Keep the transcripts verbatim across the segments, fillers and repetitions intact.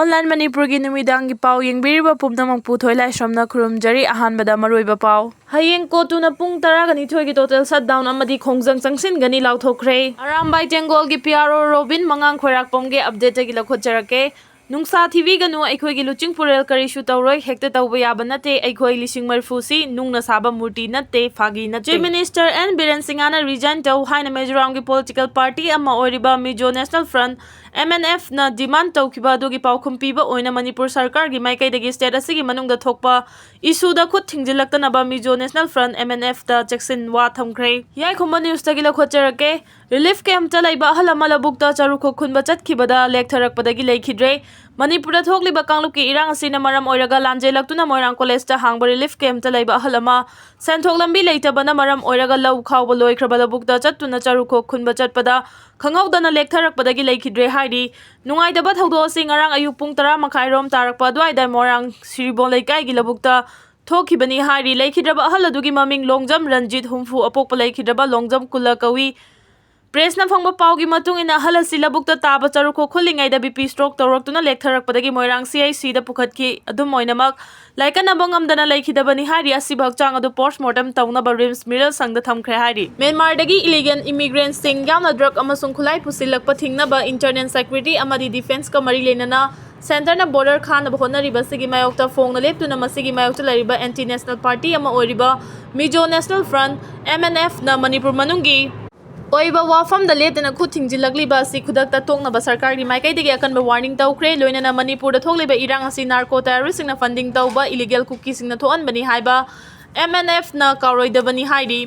Online ꯃꯅꯤꯄꯨꯔꯒꯤ ꯅꯨꯃꯤꯗꯥꯡꯒꯤ ꯄꯥꯎ ꯌꯦꯡꯕꯤꯔꯤꯕ ꯄꯨꯝꯅꯃꯛꯄꯨ ꯊꯣꯏꯂꯥꯏꯁ꯭ꯔꯝꯅ ꯈꯨꯔꯨꯝꯖꯔꯤ꯫ ꯑꯍꯥꯟꯕꯗ ꯃꯔꯨꯑꯣꯏꯕ ꯄꯥꯎ꯫ ꯍꯌꯦꯡ ꯀꯣꯇꯨꯅ ꯄꯨꯡ ꯇꯔꯥꯒ ꯅꯤꯊꯣꯏꯒꯤ total shutdown ꯑꯃꯗꯤ ꯈꯣꯡꯖꯪ ꯆꯪꯁꯤꯟꯒꯅꯤ ꯂꯥꯎꯊꯣꯛꯈ꯭ꯔꯦ꯫ ꯑꯔꯥꯝꯕꯥꯏ ꯇꯦꯡꯒꯣꯜꯒꯤ P R O ꯔꯣꯕꯤꯟ ꯃꯉꯥꯡ ꯈꯣꯏꯔꯥꯛꯄꯝꯒꯤ updateꯇꯒꯤ ꯂꯧꯈꯠꯆꯔꯛꯀꯦ꯫ ꯅꯨꯡꯁꯥ ꯊꯤꯕꯤꯒꯅꯨ, ꯑꯩꯈꯣꯏꯒꯤ ꯂꯨꯆꯤꯡꯄꯨꯔꯦꯜ ꯀꯔꯤꯁꯨ ꯇꯧꯔꯣꯏ, ꯍꯦꯛꯇ ꯇꯧꯕ ꯌꯥꯕ ꯅꯠꯇꯦ, ꯑꯩꯈꯣꯏ ꯂꯤꯁꯤꯡ ꯃꯔꯤꯐꯨꯁꯤ ꯅꯨꯡꯅ ꯁꯥꯕ ꯃꯨꯔꯇꯤ ꯅꯠꯇꯦ, ꯐꯥꯒꯤ ꯅꯠꯇꯦ꯫ Chief Minister N ꯕꯤꯔꯦꯟ ꯁꯤꯡꯍꯅ resign ꯇꯧ ꯍꯥꯏꯅ ꯃꯤꯖꯣꯔꯥꯝꯒꯤ political party ꯑꯃ ꯑꯣꯏꯔꯤꯕ Mizo National Front, M N F ꯅ demand ꯇꯧꯈꯤꯕ ꯑꯗꯨꯒꯤ ꯄꯥꯎꯈꯨꯝ ꯄꯤꯕ ꯑꯣꯏꯅ ꯃꯅꯤꯄꯨꯔ ꯁꯔꯀꯥꯔꯒꯤ ꯃꯥꯏꯀꯩꯗꯒꯤ state ꯑꯁꯤꯒꯤ ꯃꯅꯨꯡꯗ ꯊꯣꯛꯄ issueꯗ ꯈꯨꯠ ꯊꯤꯡꯖꯤꯜꯂꯛꯇꯅꯕ Mizo National Front, M N F ꯇ ꯆꯦꯛꯁꯤꯟ ꯋꯥ ꯊꯝꯈ꯭ꯔꯦ꯫ ꯌꯥꯏꯈꯣꯝꯕ newsꯇꯒꯤ ꯂꯧꯈꯠꯆꯔꯛꯀꯦ꯫ Relief campꯇ ꯂꯩꯕ ꯑꯍꯜ ꯑꯃ ꯂꯧꯕꯨꯛꯇ ꯆꯔꯨ ꯈꯣꯛ ꯈꯨꯟꯕ ꯆꯠꯈꯤꯕꯗ ꯂꯦꯛꯊꯔꯛꯄꯗꯒꯤ ꯂꯩꯈꯤꯗ꯭ꯔꯦ꯫ ꯃꯅꯤꯄꯨꯔꯗ ꯊꯣꯛꯂꯤꯕ ꯀꯥꯡꯂꯨꯞꯀꯤ ꯏꯔꯥꯡ ꯑꯁꯤꯅ ꯃꯔꯝ ꯑꯣꯏꯔꯒ ꯂꯥꯟꯖꯦꯜꯂꯛꯇꯨꯅ ꯃꯣꯏꯔꯥꯡ collegeꯇ ꯍꯥꯡꯕ relief campꯇ ꯂꯩꯕ ꯑꯍꯜ ꯑꯃ ꯁꯦꯟꯊꯣꯛ ꯂꯝꯕꯤ ꯂꯩꯇꯕꯅ ꯃꯔꯝ ꯑꯣꯏꯔꯒ ꯂꯧ ꯈꯥꯎꯕ ꯂꯣꯏꯈ꯭ꯔꯕ ꯂꯧꯕꯨꯛꯇ ꯆꯠꯇꯨꯅ ꯆꯔꯨ ꯈꯣꯛ ꯈꯨꯟꯕ ꯆꯠꯄꯗ ꯈꯪꯍꯧꯗꯅ ꯂꯦꯛꯊꯔꯛꯄꯗꯒꯤ ꯂꯩꯈꯤꯗ꯭ꯔꯦ ꯍꯥꯏꯔꯤ꯫ ꯅꯨꯡꯉꯥꯏꯇꯕ ꯊꯧꯗꯣꯛ ꯑꯁꯤ ꯉꯔꯥꯡ ꯑꯌꯨꯛ ꯄꯨꯡ ꯇꯔꯥ ꯃꯈꯥꯏꯔꯣꯝ ꯇꯥꯔꯛꯄ ꯑꯗꯨꯋꯥꯏꯗ ꯃꯣꯏꯔꯥꯡ ꯁꯤꯔꯤꯕꯣꯟ ꯂꯩꯀꯥꯏꯒꯤ ꯂꯧꯕꯨꯛꯇ ꯊꯣꯛꯈꯤꯕꯅꯤ ꯍꯥꯏꯔꯤ꯫ ꯂꯩꯈꯤꯗ꯭ꯔꯕ ꯑꯍꯜ ꯑꯗꯨꯒꯤ ꯃꯃꯤꯡ ꯂꯣꯡꯖꯝ ꯔꯟꯖꯤꯠ, ꯍꯨꯝꯐꯨ, ꯑꯄꯣꯛꯄ ꯂꯩꯈꯤꯗ꯭ꯔꯕ ꯂꯣꯡꯖꯝ ꯀꯨꯂ ꯀꯧꯏ꯫ Pressꯅ ꯐꯪꯕ ꯄꯥꯎꯒꯤ ꯃꯇꯨꯡ ꯏꯟꯅ, ꯑꯍꯜ ꯑꯁꯤ ꯂꯧꯕꯨꯛꯇ ꯇꯥꯕ ꯆꯔꯨ ꯈꯣꯛ ꯈꯨꯜꯂꯤꯉꯩꯗ BP stroke ꯇꯧꯔꯛꯇꯨꯅ ꯂꯦꯛꯊꯔꯛꯄꯗꯒꯤ ꯃꯣꯏꯔꯥꯡ CHCꯗ ꯄꯨꯈꯠꯈꯤ꯫ ꯑꯗꯨꯝ ꯑꯣꯏꯅꯃꯛ, ꯂꯥꯏꯀꯠꯅꯕ ꯉꯝꯗꯅ ꯂꯩꯈꯤꯗꯕꯅꯤ ꯍꯥꯏꯔꯤ꯫ ꯑꯁꯤꯕ ꯍꯛꯆꯥꯡ ꯑꯗꯨ post mortem ꯇꯧꯅꯕ RIMS ꯃꯤꯔꯦꯜ ꯁꯪꯗ ꯊꯝꯈ꯭ꯔꯦ ꯍꯥꯏꯔꯤ꯫ ꯃ꯭ꯌꯥꯟꯃꯥꯔꯗꯒꯤ illegal immigrantꯁꯤꯡ ꯌꯥꯎꯅ drug ꯑꯃꯁꯨꯡ ꯈꯨꯠꯂꯥꯏ ꯄꯨꯁꯤꯜꯂꯛꯄ ꯊꯤꯡꯅꯕ internal security ꯑꯃꯗꯤ defenceꯀ ꯃꯔꯤ ꯂꯩꯅꯅ centreꯅ border ꯈꯥꯅꯕ ꯍꯣꯠꯅꯔꯤꯕꯁꯤꯒꯤ ꯃꯥꯌꯣꯛꯇ ꯐꯣꯡꯅ ꯂꯦꯞꯇꯨꯅ ꯃꯁꯤꯒꯤ ꯃꯥꯌꯣꯛꯇ ꯂꯩꯔꯤꯕ anti national party ꯑꯃ ꯑꯣꯏꯔꯤꯕ Mizo National Front, MNFꯅ ꯃꯅꯤꯄꯨꯔ ꯃꯅꯨꯡꯒꯤ ꯑꯣꯏꯕ ꯋꯥꯐꯝꯗ ꯂꯦꯞꯇꯅ ꯈꯨꯠ ꯊꯤꯡꯖꯤꯜꯂꯛꯂꯤꯕ ꯑꯁꯤ ꯈꯨꯗꯛꯇ ꯇꯣꯛꯅꯕ ꯁꯔꯀꯥꯔꯒꯤ ꯃꯥꯏꯀꯩꯗꯒꯤ ꯑꯀꯟꯕ warning ꯇꯧꯈ꯭ꯔꯦ꯫ ꯂꯣꯏꯅꯅ ꯃꯅꯤꯄꯨꯔꯗ ꯊꯣꯛꯂꯤꯕ ꯏꯔꯥꯡ ꯑꯁꯤ narco terroristꯁꯤꯡꯅ funding ꯇꯧꯕ illegal ꯀꯨꯀꯤꯁꯤꯡꯅ ꯊꯣꯛꯍꯟꯕꯅꯤ ꯍꯥꯏꯕ MNFꯅ ꯀꯥꯎꯔꯣꯏꯗꯕꯅꯤ ꯍꯥꯏꯔꯤ꯫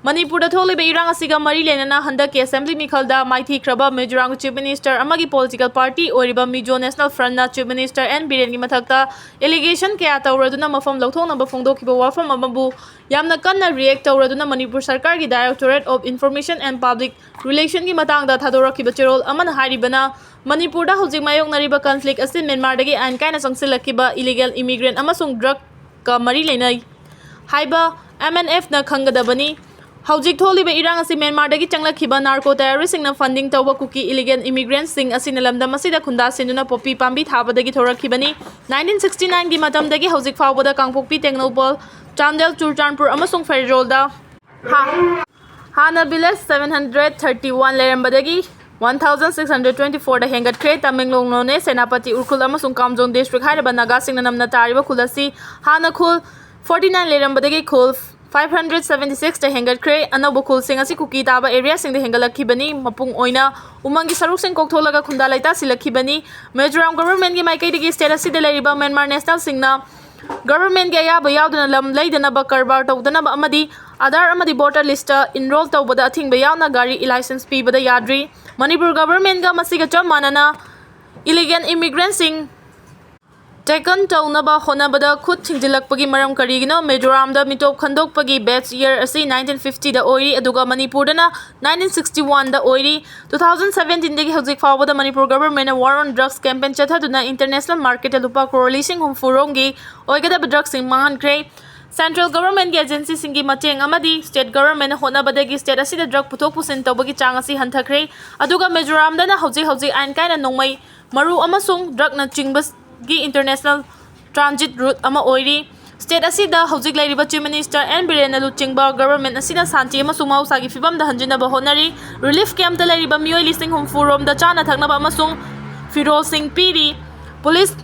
ꯃꯅꯤꯄꯨꯔꯗ ꯊꯣꯛꯂꯤꯕ ꯏꯔꯥꯡ ꯑꯁꯤꯒ ꯃꯔꯤ ꯂꯩꯅꯅ ꯍꯟꯗꯛꯀꯤ assembly ꯃꯤꯈꯜꯗ ꯃꯥꯏꯊꯤꯈ꯭ꯔꯕ ꯃꯤꯖꯣꯔꯥꯝꯒꯤ chief minister ꯑꯃꯒꯤ political party ꯑꯣꯏꯔꯤꯕ Mizo National Frontꯅ chief minister N ꯕꯤꯔꯦꯟꯒꯤ ꯃꯊꯛꯇ allegation ꯀꯌꯥ ꯇꯧꯔꯗꯨꯅ ꯃꯐꯝ ꯂꯧꯊꯣꯛꯅꯕ ꯐꯣꯡꯗꯣꯛꯈꯤꯕ ꯋꯥꯐꯝ ꯑꯃꯕꯨ ꯌꯥꯝꯅ ꯀꯟꯅ react ꯇꯧꯔꯗꯨꯅ ꯃꯅꯤꯄꯨꯔ ꯁꯔꯀꯥꯔꯒꯤ Directorate of Information and Public Relationꯒꯤ ꯃꯇꯥꯡꯗ ꯊꯥꯗꯣꯔꯛꯈꯤꯕ ꯆꯦꯔꯣꯜ ꯑꯃꯅ ꯍꯥꯏꯔꯤꯕꯅ, ꯃꯅꯤꯄꯨꯔꯗ ꯍꯧꯖꯤꯛ ꯃꯥꯌꯣꯛꯅꯔꯤꯕ conflict ꯑꯁꯤ ꯃ꯭ꯌꯥꯟꯃꯥꯔꯗꯒꯤ ꯑꯥꯏꯟ ꯀꯥꯏꯅ ꯆꯪꯁꯤꯜꯂꯛꯈꯤꯕ illegal immigrant ꯑꯃꯁꯨꯡ drugꯀ ꯃꯔꯤ ꯂꯩꯅꯩ ꯍꯥꯏꯕ MNFꯅ ꯈꯪꯒꯗꯕꯅꯤ꯫ ꯍꯧꯖꯤꯛ ꯊꯣꯛꯂꯤꯕ ꯏꯔꯥꯡ ꯑꯁꯤ ꯃ꯭ꯌꯥꯟꯃꯥꯔꯗꯒꯤ ꯆꯪꯂꯛꯈꯤꯕ ꯅꯥꯔꯀꯣ ꯇꯦꯔꯣꯔꯤꯁꯁꯤꯡꯅ ꯐꯟꯗꯤꯡ ꯇꯧꯕ ꯀꯨꯀꯤ ꯏꯂꯤꯒꯦꯜ ꯏꯃꯤꯒ꯭ꯔꯦꯟꯠꯁꯤꯡ ꯑꯁꯤꯅ ꯂꯝꯗꯝ ꯑꯁꯤꯗ ꯈꯨꯟꯗꯥ ꯁꯤꯟꯗꯨꯅ ꯄꯣꯄꯤ ꯄꯥꯝꯕꯤ ꯊꯥꯕꯗꯒꯤ ꯊꯣꯔꯛꯈꯤꯕꯅꯤ꯫ ꯅꯥꯏꯟꯇꯤꯟ ꯁꯤꯛꯁꯇꯤ ꯅꯥꯏꯟꯒꯤ ꯃꯇꯝꯗꯒꯤ ꯍꯧꯖꯤꯛ ꯐꯥꯎꯕꯗ ꯀꯥꯡꯄꯣꯛꯄꯤ, ꯇꯦꯡꯅꯧꯄꯜ, ꯆꯥꯟꯗꯦꯜ, ꯆꯨꯔꯆꯥꯟꯄꯨꯔ ꯑꯃꯁꯨꯡ ꯐꯦꯔꯣꯜꯗ ꯍꯥ-, ꯍꯥꯟꯅ village seven hundred thirty one ꯂꯩꯔꯝꯕꯗꯒꯤ one thousand six hundred twenty ꯐꯣꯔꯗ ꯍꯦꯟꯒꯠꯈ꯭ꯔꯦ꯫ ꯇꯃꯦꯡꯂꯣꯡ, ꯅꯣꯅꯦ, ꯁꯦꯅꯥꯄꯇꯤ, ꯎꯈ꯭ꯔꯨꯜ ꯑꯃꯁꯨꯡ ꯀꯥꯝꯖꯣꯡ ꯗꯤꯁꯇ꯭ꯔꯤꯛ ꯍꯥꯏꯔꯤꯕ ꯅꯥꯒꯥꯁꯤꯡꯅ ꯅꯝꯅ ꯇꯥꯔꯤꯕ ꯈꯨꯜ ꯑꯁꯤ ꯍꯥꯟꯅ ꯈꯨꯜ ꯐꯣꯔꯇꯤ ꯅꯥꯏꯟ ꯂꯩꯔꯝꯕꯗꯒꯤ ꯈꯨꯜ ꯐꯥꯏꯚ ꯍꯟꯗ꯭ꯔꯦꯠ ꯁꯚꯦꯟꯇꯤ ꯁꯤꯛꯁꯇ ꯍꯦꯟꯒꯠꯈ꯭ꯔꯦ꯫ ꯑꯅꯧꯕ ꯈꯨꯜꯁꯤꯡ ꯑꯁꯤ ꯀꯨꯀꯤ ꯇꯥꯕ ꯑꯦꯔꯤꯌꯥꯁꯤꯡꯗ ꯍꯦꯟꯒꯠꯂꯛꯈꯤꯕꯅꯤ꯫ ꯃꯄꯨꯡ ꯑꯣꯏꯅ ꯎꯃꯪꯒꯤ ꯁꯔꯨꯛꯁꯤꯡ ꯀꯣꯛꯊꯣꯛꯂꯒ ꯈꯨꯟꯗꯥ ꯂꯩꯇꯥꯁꯤꯜꯂꯛꯈꯤꯕꯅꯤ꯫ ꯃꯤꯖꯣꯔꯥꯝ ꯒꯚꯔꯟꯃꯦꯟꯠꯀꯤ ꯃꯥꯏꯀꯩꯗꯒꯤ ꯁ꯭ꯇꯦꯠ ꯑꯁꯤꯗ ꯂꯩꯔꯤꯕ ꯃ꯭ꯌꯥꯟꯃꯥꯔ ꯅꯦꯁꯅꯦꯜꯁꯤꯡꯅ ꯒꯚꯔꯟꯃꯦꯟꯠꯀꯤ ꯑꯌꯥꯕ ꯌꯥꯎꯗꯅ ꯂꯝ ꯂꯩꯗꯅꯕ, ꯀꯔꯕꯥꯔ ꯇꯧꯗꯅꯕ ꯑꯃꯗꯤ ꯑꯥꯙꯥꯔ ꯑꯃꯗꯤ ꯚꯣꯇꯔ ꯂꯤꯁ꯭ꯠꯇ ꯏꯟꯔꯣꯜ ꯇꯧꯕꯗ ꯑꯊꯤꯡꯕ ꯌꯥꯎꯅ ꯒꯥꯔꯤ ꯂꯥꯏꯁꯦꯟꯁ ꯄꯤꯕꯗ ꯌꯥꯗ꯭ꯔꯤ꯫ ꯃꯅꯤꯄꯨꯔ ꯒꯚꯔꯟꯃꯦꯟꯠꯀ ꯃꯁꯤꯒ ꯆꯞ ꯃꯥꯟꯅꯅ ꯏꯂꯤꯒꯦꯜ ꯏꯃꯤꯒ꯭ꯔꯦꯟꯠꯁꯤꯡ ꯇꯦꯀꯟ ꯇꯧꯅꯕ ꯍꯣꯠꯅꯕꯗ ꯈꯨꯠ ꯊꯤꯡꯖꯤꯜꯂꯛꯄꯒꯤ ꯃꯔꯝ ꯀꯔꯤꯒꯤꯅꯣ? ꯃꯤꯖꯣꯔꯥꯝꯗ ꯃꯤꯇꯣꯞ ꯈꯟꯗꯣꯛꯄꯒꯤ ꯕꯦꯆ ꯏꯌꯔ ꯑꯁꯤ ꯅꯥꯏꯟꯇꯤꯟ ꯐꯤꯐꯇꯤꯗ ꯑꯣꯏꯔꯤ, ꯑꯗꯨꯒ ꯃꯅꯤꯄꯨꯔꯗꯅ ꯅꯥꯏꯟꯇꯤꯟ ꯁꯤꯛꯁꯇꯤ ꯋꯥꯟꯗ ꯑꯣꯏꯔꯤ꯫ ꯇꯨ ꯊꯥꯎꯖꯟ ꯁꯚꯦꯟꯇꯤꯟꯗꯒꯤ ꯍꯧꯖꯤꯛ ꯐꯥꯎꯕꯗ ꯃꯅꯤꯄꯨꯔ ꯒꯚꯔꯟꯃꯦꯟꯠꯅ war on drugs campaign ꯆꯠꯊꯗꯨꯅ ꯏꯟꯇꯔꯅꯦꯁꯅꯦꯜ ꯃꯥꯔꯀꯦꯠꯇ ꯂꯨꯄꯥ ꯀ꯭ꯔꯣꯔ ꯂꯤꯁꯤꯡ ꯍꯨꯝꯐꯨ ꯔꯣꯝꯒꯤ ꯑꯣꯏꯒꯗꯕ ꯗ꯭ꯔꯒꯁꯤꯡ ꯃꯥꯡꯍꯟꯈ꯭ꯔꯦ꯫ ꯁꯦꯟꯇ꯭ꯔꯦꯜ ꯒꯚꯔꯟꯃꯦꯟꯠꯀꯤ ꯑꯦꯖꯦꯟꯁꯤꯁꯤꯡꯒꯤ ꯃꯇꯦꯡ ꯑꯃꯗꯤ ꯁ꯭ꯇꯦꯠ ꯒꯚꯔꯟꯃꯦꯟꯠꯅ ꯍꯣꯠꯅꯕꯗꯒꯤ ꯁ꯭ꯇꯦꯠ ꯑꯁꯤꯗ ꯗ꯭ꯔꯒ ꯄꯨꯊꯣꯛ ꯄꯨꯁꯤꯟ ꯇꯧꯕꯒꯤ ꯆꯥꯡ ꯑꯁꯤ ꯍꯟꯊꯈ꯭ꯔꯦ꯫ ꯑꯗꯨꯒ ꯃꯤꯖꯣꯔꯥꯝꯗꯅ ꯍꯧꯖꯤꯛ ꯍꯧꯖꯤꯛ ꯑꯥꯏꯟ ꯀꯥꯏꯅ ꯅꯣꯡꯃꯩ, ꯃꯔꯨ ꯑꯃꯁꯨꯡ ꯗ꯭ꯔꯒꯅꯆꯤꯡꯕꯒꯤ ꯏꯟꯇꯔꯅꯦꯁꯅꯦꯜ ꯇ꯭ꯔꯥꯟꯖꯤꯠ ꯔꯨꯠ ꯑꯃ ꯑꯣꯏꯔꯤ꯫ ꯁ꯭ꯇꯦꯠ ꯑꯁꯤꯗ ꯍꯧꯖꯤꯛ ꯂꯩꯔꯤꯕ ꯆꯤꯐ ꯃꯤꯅꯤꯁꯇꯔ ꯑꯦꯟ ꯕꯤꯔꯦꯟꯅ ꯂꯨꯆꯤꯡꯕ ꯒꯚꯔꯟꯃꯦꯟꯠ ꯑꯁꯤꯅ ꯁꯥꯟꯇꯤ ꯑꯃꯁꯨꯡ ꯃꯍꯧꯁꯥꯒꯤ ꯐꯤꯕꯝꯗ ꯍꯟꯖꯤꯟꯅꯕ ꯍꯣꯠꯅꯔꯤ꯫ ꯔꯤꯂꯤꯐ ꯀꯦꯝꯞꯇ ꯂꯩꯔꯤꯕ ꯃꯤꯑꯣꯏ ꯂꯤꯁꯤꯡ ꯍꯨꯝꯐꯨ ꯔꯣꯝꯗ ꯆꯥꯅ ꯊꯛꯅꯕ ꯑꯃꯁꯨꯡ ꯐꯤꯔꯣꯜꯁꯤꯡ ꯄꯤꯔꯤ꯫ ꯄꯨꯂꯤꯁ,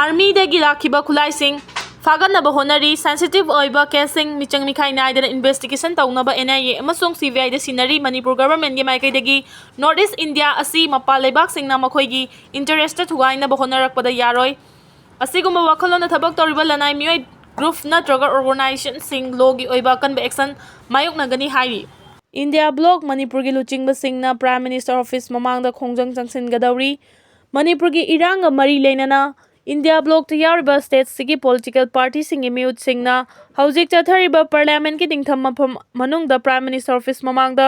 ꯑꯥꯔꯃꯤꯗꯒꯤ ꯂꯥꯛꯈꯤꯕ ꯈꯨꯠꯂꯥꯏꯁꯤꯡ ꯐꯥꯒꯠꯅꯕ ꯍꯣꯠꯅꯔꯤ꯫ ꯁꯦꯟꯁꯤꯇꯤꯚ ꯑꯣꯏꯕ ꯀꯦꯁꯁꯤꯡ ꯃꯤꯆꯪ ꯃꯤꯈꯥꯏ ꯅꯥꯏꯗꯅ ꯏꯟꯚꯦꯁꯇꯤꯒꯦꯁꯟ ꯇꯧꯅꯕ ꯑꯦꯟ ꯑꯥꯏ ꯑꯦ ꯑꯃꯁꯨꯡ ꯁꯤ ꯕꯤ ꯑꯥꯏꯗ ꯁꯤꯟꯅꯔꯤ꯫ ꯃꯅꯤꯄꯨꯔ ꯒꯚꯔꯟꯃꯦꯟꯠꯀꯤ ꯃꯥꯏꯀꯩꯗꯒꯤ ꯅꯣꯔꯠ ꯏꯁ꯭ꯠ ꯏꯟꯗꯤꯌꯥ ꯑꯁꯤ ꯃꯄꯥꯟ ꯂꯩꯕꯥꯛꯁꯤꯡꯅ ꯃꯈꯣꯏꯒꯤ ꯏꯟꯇꯔꯦꯁ꯭ꯠꯇ ꯊꯨꯒꯥꯏꯅꯕ ꯍꯣꯠꯅꯔꯛꯄꯗ ꯌꯥꯔꯣꯏ꯫ ꯑꯁꯤꯒꯨꯝꯕ ꯋꯥꯈꯜꯂꯣꯟꯗ ꯊꯕꯛ ꯇꯧꯔꯤꯕ ꯂꯅꯥꯏ ꯃꯤꯑꯣꯏ, ꯒ꯭ꯔꯨꯞ ꯅꯠꯇ꯭ꯔꯒ ꯑꯣꯔꯒꯅꯥꯏꯖꯦꯁꯟꯁꯤꯡ ꯂꯣꯒꯤ ꯑꯣꯏꯕ ꯑꯀꯟꯕ ꯑꯦꯛꯁꯟ ꯃꯥꯌꯣꯛꯅꯒꯅꯤ ꯍꯥꯏꯔꯤ꯫ ꯏꯟꯗꯤꯌꯥ ꯕ꯭ꯂꯣꯛ ꯃꯅꯤꯄꯨꯔꯒꯤ ꯂꯨꯆꯤꯡꯕꯁꯤꯡꯅ ꯄ꯭ꯔꯥꯏꯝ ꯃꯤꯅꯤꯁꯇꯔ ꯑꯣꯐꯤꯁ ꯃꯃꯥꯡꯗ ꯈꯣꯡꯖꯪ ꯆꯪꯁꯤꯟꯒꯗꯧꯔꯤ꯫ ꯃꯅꯤꯄꯨꯔꯒꯤ ꯏꯔꯥꯡꯒ ꯃꯔꯤ ꯂꯩꯅꯅ ꯏꯟꯗꯤꯌꯥ ꯕ꯭ꯂꯣꯛꯇ ꯌꯥꯎꯔꯤꯕ ꯁ꯭ꯇꯦꯠꯁꯤꯒꯤ ꯄꯣꯂꯤꯇꯤꯀꯦꯜ ꯄꯥꯔꯇꯤꯁꯤꯡꯒꯤ ꯃꯤꯍꯨꯠꯁꯤꯡꯅ ꯍꯧꯖꯤꯛ ꯆꯠꯊꯔꯤꯕ ꯄꯥꯔꯂꯤꯌꯥꯃꯦꯟꯠꯀꯤ ꯅꯤꯡꯊꯝ ꯃꯐꯝ ꯃꯅꯨꯡꯗ ꯄ꯭ꯔꯥꯏꯝ ꯃꯤꯅꯤꯁꯇꯔ ꯑꯣꯐꯤꯁ ꯃꯃꯥꯡꯗ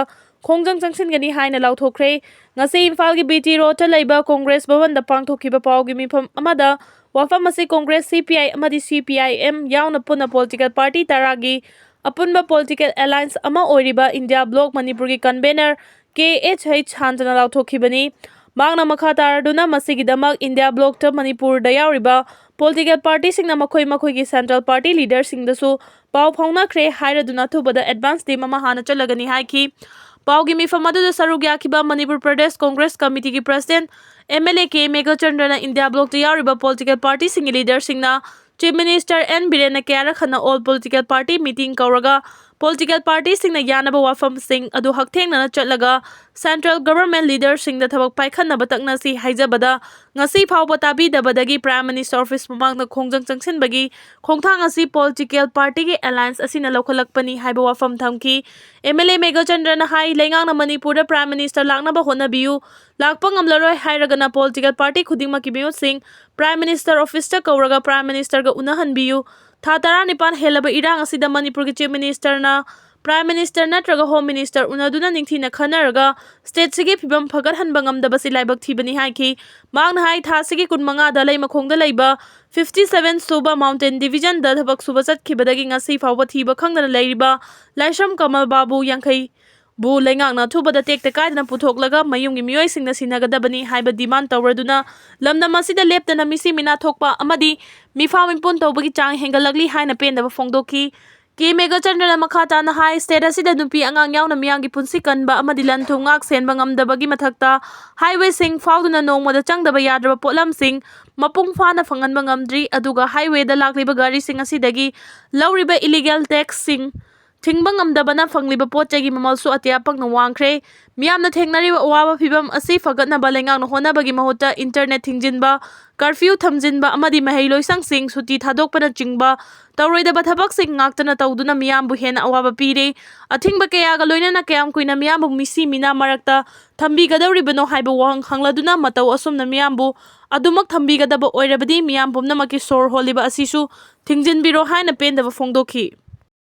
ꯈꯣꯡꯖꯪ ꯆꯪꯁꯤꯟꯒꯅꯤ ꯍꯥꯏꯅ ꯂꯥꯎꯊꯣꯛꯈ꯭ꯔꯦ꯫ ꯉꯁꯤ ꯏꯝꯐꯥꯜꯒꯤ ꯕꯤ ꯇꯤ ꯔꯣꯗꯇ ꯂꯩꯕ ꯀꯣꯡꯒ꯭ꯔꯦꯁ ꯚꯕꯟꯗ ꯄꯥꯡꯊꯣꯛꯈꯤꯕ ꯄꯥꯎꯒꯤ ꯃꯤꯐꯝ ꯑꯃꯗ ꯋꯥꯐꯝ ꯑꯁꯤ ꯀꯣꯡꯒ꯭ꯔꯦꯁ, ꯁꯤ ꯄꯤ ꯑꯥꯏ ꯑꯃꯗꯤ ꯁꯤ ꯄꯤ ꯑꯥꯏ ꯑꯦꯝ ꯌꯥꯎꯅ ꯄꯨꯟꯅ ꯄꯣꯂꯤꯇꯤꯀꯦꯜ ꯄꯥꯔꯇꯤ ꯇꯔꯥꯒꯤ ꯑꯄꯨꯟꯕ ꯄꯣꯂꯤꯇꯤꯀꯦꯜ ꯑꯦꯂꯥꯏꯟꯁ ꯑꯃ ꯑꯣꯏꯔꯤꯕ ꯏꯟꯗꯤꯌꯥ ꯕ꯭ꯂꯣꯛ ꯃꯅꯤꯄꯨꯔꯒꯤ ꯀꯟꯚꯦꯅꯔ ꯀꯦ ꯑꯦꯆ ꯍꯩꯆ ꯁꯥꯟꯇꯅ ꯂꯥꯎꯊꯣꯛꯈꯤꯕꯅꯤ꯫ ꯃꯍꯥꯛꯅ ꯃꯈꯥ ꯇꯥꯔꯗꯨꯅ ꯃꯁꯤꯒꯤꯗꯃꯛ ꯏꯟꯗꯤꯌꯥ ꯕ꯭ꯂꯣꯛꯇ ꯃꯅꯤꯄꯨꯔꯗ ꯌꯥꯎꯔꯤꯕ ꯄꯣꯂꯤꯇꯤꯀꯦꯜ ꯄꯥꯔꯇꯤꯁꯤꯡꯅ ꯃꯈꯣꯏ ꯃꯈꯣꯏꯒꯤ ꯁꯦꯟꯇ꯭ꯔꯦꯜ ꯄꯥꯔꯇꯤ ꯂꯤꯗꯔꯁꯤꯡꯗꯁꯨ ꯄꯥꯎ ꯐꯥꯎꯅꯈ꯭ꯔꯦ ꯍꯥꯏꯔꯗꯨꯅ ꯑꯊꯨꯕꯗ ꯑꯦꯗꯚꯥꯟꯁ ꯇꯤꯝ ꯑꯃ ꯍꯥꯟꯅ ꯆꯠꯂꯒꯅꯤ ꯍꯥꯏꯈꯤ꯫ ꯄꯥꯎꯒꯤ ꯃꯤꯐꯝ ꯑꯗꯨꯗ ꯁꯔꯨꯛ ꯌꯥꯈꯤꯕ ꯃꯅꯤꯄꯨꯔ ꯄ꯭ꯔꯗꯦꯁ ꯀꯣꯡꯒ꯭ꯔꯦꯁ ꯀꯃꯤꯇꯤꯒꯤ president M L A K ꯃꯦꯘꯆꯟꯗ꯭ꯔꯅ ꯏꯟꯗꯤꯌꯥ ꯕ꯭ꯂꯣꯛꯇ ꯌꯥꯎꯔꯤꯕ ꯄꯣꯂꯤꯇꯤꯀꯦꯜ ꯄꯥꯔꯇꯤꯁꯤꯡꯒꯤ ꯂꯤꯗꯔꯁꯤꯡꯅ ꯆꯤꯐ ꯃꯤꯅꯤꯁꯇꯔ ꯑꯦꯟ ꯕꯤꯔꯦꯟꯅ ꯀꯌꯥꯔꯛ ꯍꯟꯅ ꯑꯣꯜ ꯄꯣꯂꯤꯇꯤꯀꯦꯜ ꯄꯥꯔꯇꯤ ꯃꯤꯇꯤꯡ ꯀꯧꯔꯒ ꯄꯣꯂꯤꯇꯤꯀꯦꯜ ꯄꯥꯔꯇꯤꯁꯤꯡꯅ ꯌꯥꯅꯕ ꯋꯥꯐꯝꯁꯤꯡ ꯑꯗꯨ ꯍꯛꯊꯦꯡꯅꯅ ꯆꯠꯂꯒ ꯁꯦꯟꯇ꯭ꯔꯦꯜ ꯒꯚꯔꯟꯃꯦꯟꯠ ꯂꯤꯗꯔꯁꯤꯡꯗ ꯊꯕꯛ ꯄꯥꯏꯈꯠꯅꯕ ꯇꯛꯅꯁꯤ ꯍꯥꯏꯖꯕꯗ ꯉꯁꯤ ꯐꯥꯎꯕ ꯇꯥꯕꯤꯗꯕꯗꯒꯤ ꯄ꯭ꯔꯥꯏꯝ ꯃꯤꯅꯤꯁꯇꯔ ꯑꯣꯐꯤꯁ ꯃꯃꯥꯡꯗ ꯈꯣꯡꯖꯪ ꯆꯪꯁꯤꯟꯕꯒꯤ ꯈꯣꯡꯊꯥꯡ ꯑꯁꯤ ꯄꯣꯂꯤꯇꯤꯀꯦꯜ ꯄꯥꯔꯇꯤꯒꯤ ꯑꯦꯂꯥꯏꯟꯁ ꯑꯁꯤꯅ ꯂꯧꯈꯠꯂꯛꯄꯅꯤ ꯍꯥꯏꯕ ꯋꯥꯐꯝ ꯊꯝꯈꯤ꯫ ꯑꯦꯝ ꯑꯦꯜ ꯑꯦ ꯃꯦꯘꯆꯟꯗ꯭ꯔꯅ ꯍꯥꯏ, ꯂꯩꯉꯥꯛꯅ ꯃꯅꯤꯄꯨꯔꯗ ꯄ꯭ꯔꯥꯏꯝ ꯃꯤꯅꯤꯁꯇꯔ ꯂꯥꯛꯅꯕ ꯍꯣꯠꯅꯕꯤꯌꯨ, ꯂꯥꯛꯄ ꯉꯝꯂꯔꯣꯏ ꯍꯥꯏꯔꯒꯅ ꯄꯣꯂꯤꯇꯤꯀꯦꯜ ꯄꯥꯔꯇꯤ ꯈꯨꯗꯤꯡꯃꯛꯀꯤ ꯃꯤꯍꯨꯠꯁꯤꯡ ꯄ꯭ꯔꯥꯏꯝ ꯃꯤꯅꯤꯁꯇꯔ ꯑꯣꯐꯤꯁꯇ ꯀꯧꯔꯒ ꯄ꯭ꯔꯥꯏꯝ ꯃꯤꯅꯤꯁꯇꯔꯒ ꯎꯅꯍꯟꯕꯤꯌꯨ꯫ ꯊꯥ ꯇꯔꯥꯅꯤꯄꯥꯟ ꯍꯦꯜꯂꯕ ꯏꯔꯥꯡ ꯑꯁꯤꯗ ꯃꯅꯤꯄꯨꯔꯒꯤ ꯆꯤꯐ ꯃꯤꯅꯤꯁꯇꯔꯅ ꯄ꯭ꯔꯥꯏꯝ ꯃꯤꯅꯤꯁꯇꯔ ꯅꯠꯇ꯭ꯔꯒ ꯍꯣꯝ ꯃꯤꯅꯤꯁꯇꯔ ꯎꯅꯗꯨꯅ ꯅꯤꯡꯊꯤꯅ ꯈꯟꯅꯔꯒ ꯁ꯭ꯇꯦꯠꯁꯤꯒꯤ ꯐꯤꯕꯝ ꯐꯒꯠꯍꯟꯕ ꯉꯝꯗꯕꯁꯤ ꯂꯥꯏꯕꯛ ꯊꯤꯕꯅꯤ ꯍꯥꯏꯈꯤ꯫ ꯃꯍꯥꯛꯅ ꯍꯥꯏ, ꯊꯥꯁꯤꯒꯤ ꯀꯨꯟꯃꯉꯥꯗ ꯂꯩꯃꯈꯣꯡꯗ ꯂꯩꯕ ꯐꯤꯐꯇꯤ ꯁꯚꯦꯟ ꯁꯨꯕ ꯃꯥꯎꯟꯇꯦꯟ ꯗꯤꯚꯤꯖꯟꯗ ꯊꯕꯛ ꯁꯨꯕ ꯆꯠꯈꯤꯕꯗꯒꯤ ꯉꯁꯤ ꯐꯥꯎꯕ ꯊꯤꯕ ꯈꯪꯗꯅ ꯂꯩꯔꯤꯕ ꯂꯥꯏꯁ꯭ꯔꯝ ꯀꯃꯜ ꯕꯥꯕꯨ ꯌꯥꯡꯈꯩ ꯕꯨ ꯂꯩꯉꯥꯛꯅ ꯑꯊꯨꯕꯗ ꯇꯦꯛꯇ ꯀꯥꯏꯗꯅ ꯄꯨꯊꯣꯛꯂꯒ ꯃꯌꯨꯝꯒꯤ ꯃꯤꯑꯣꯏꯁꯤꯡꯅ ꯁꯤꯟꯅꯒꯗꯕꯅꯤ ꯍꯥꯏꯕ ꯗꯤꯃꯥꯟ ꯇꯧꯔꯗꯨꯅ ꯂꯝꯗꯝ ꯑꯁꯤꯗ ꯂꯦꯞꯇꯅ ꯃꯤꯁꯤ ꯃꯤꯅꯥ ꯊꯣꯛꯄ ꯑꯃꯗꯤ ꯃꯤꯐꯥ ꯃꯤꯄꯨꯟ ꯇꯧꯕꯒꯤ ꯆꯥꯡ ꯍꯦꯟꯒꯠꯂꯛꯂꯤ ꯍꯥꯏꯅ ꯄꯦꯟꯗꯕ ꯐꯣꯡꯗꯣꯛꯈꯤ꯫ ꯀꯦ ꯃꯦꯘꯆꯟꯗ꯭ꯔꯅ ꯃꯈꯥ ꯇꯥꯅ ꯍꯥꯏ, ꯁ꯭ꯇꯦꯠ ꯑꯁꯤꯗ ꯅꯨꯄꯤ ꯑꯉꯥꯡ ꯌꯥꯎꯅ ꯃꯤꯌꯥꯝꯒꯤ ꯄꯨꯟꯁꯤ ꯀꯟꯕ ꯑꯃꯗꯤ ꯂꯟ ꯊꯨꯝ ꯉꯥꯛ ꯁꯦꯟꯕ ꯉꯝꯗꯕꯒꯤ ꯃꯊꯛꯇ ꯍꯥꯏꯋꯦꯁꯤꯡ ꯐꯥꯎꯗꯨꯅ ꯅꯣꯡꯃꯗ ꯆꯪꯗꯕ ꯌꯥꯗ꯭ꯔꯕ ꯄꯣꯠꯂꯝꯁꯤꯡ ꯃꯄꯨꯡ ꯐꯥꯅ ꯐꯪꯍꯟꯕ ꯉꯝꯗ꯭ꯔꯤ꯫ ꯑꯗꯨꯒ ꯍꯥꯏꯋꯦꯗ ꯂꯥꯛꯂꯤꯕ ꯒꯥꯔꯤꯁꯤꯡ ꯑꯁꯤꯗꯒꯤ ꯂꯧꯔꯤꯕ ꯏꯂꯤꯒꯦꯜ ꯇꯦꯛꯁꯁꯤꯡ ꯊꯤꯡꯕ ꯉꯝꯗꯕꯅ ꯐꯪꯂꯤꯕ ꯄꯣꯠ ꯆꯩꯒꯤ ꯃꯃꯜꯁꯨ ꯑꯇꯤꯌꯥ ꯄꯛꯅ ꯋꯥꯡꯈ꯭ꯔꯦ꯫ ꯃꯤꯌꯥꯝꯅ ꯊꯦꯡꯅꯔꯤꯕ ꯑꯋꯥꯕ ꯐꯤꯚꯝ ꯑꯁꯤ ꯐꯒꯠꯅꯕ ꯂꯩꯉꯥꯛꯅ ꯍꯣꯠꯅꯕꯒꯤ ꯃꯍꯨꯠꯇ ꯏꯟꯇꯔꯅꯦꯠ ꯊꯤꯡꯖꯤꯟꯕ, ꯀꯔꯐ꯭ꯌꯨ ꯊꯝꯖꯤꯟꯕ ꯑꯃꯗꯤ ꯃꯍꯩꯂꯣꯏꯁꯪꯁꯤꯡ ꯁꯨꯇꯤ ꯊꯥꯗꯣꯛꯄꯅꯆꯤꯡꯕ ꯇꯧꯔꯣꯏꯗꯕ ꯊꯕꯛꯁꯤꯡ ꯉꯥꯛꯇꯅ ꯇꯧꯗꯨꯅ ꯃꯤꯌꯥꯝꯕꯨ ꯍꯦꯟꯅ ꯑꯋꯥꯕ ꯄꯤꯔꯦ꯫ ꯑꯊꯤꯡꯕ ꯀꯌꯥꯒ ꯂꯣꯏꯅꯅ ꯀꯌꯥꯝ ꯀꯨꯏꯅ ꯃꯤꯌꯥꯝꯕꯨ ꯃꯤꯁꯤ ꯃꯤꯅꯥ ꯃꯔꯛꯇ ꯊꯝꯕꯤꯒꯗꯧꯔꯤꯕꯅꯣ ꯍꯥꯏꯕ ꯋꯥꯍꯪ ꯍꯪꯂꯗꯨꯅ ꯃꯇꯧ ꯑꯁꯨꯝꯅ ꯃꯤꯌꯥꯝꯕꯨ ꯑꯗꯨꯃꯛ ꯊꯝꯕꯤꯒꯗꯕ ꯑꯣꯏꯔꯕꯗꯤ ꯃꯤꯌꯥꯝ ꯄꯨꯝꯅꯃꯛꯀꯤ ꯁꯣꯔ ꯍꯣꯜꯂꯤꯕ ꯑꯁꯤꯁꯨ ꯊꯤꯡꯖꯤꯟꯕꯤꯔꯣ ꯍꯥꯏꯅ ꯄꯦꯟꯗꯕ ꯐꯣꯡꯗꯣꯛꯈꯤ꯫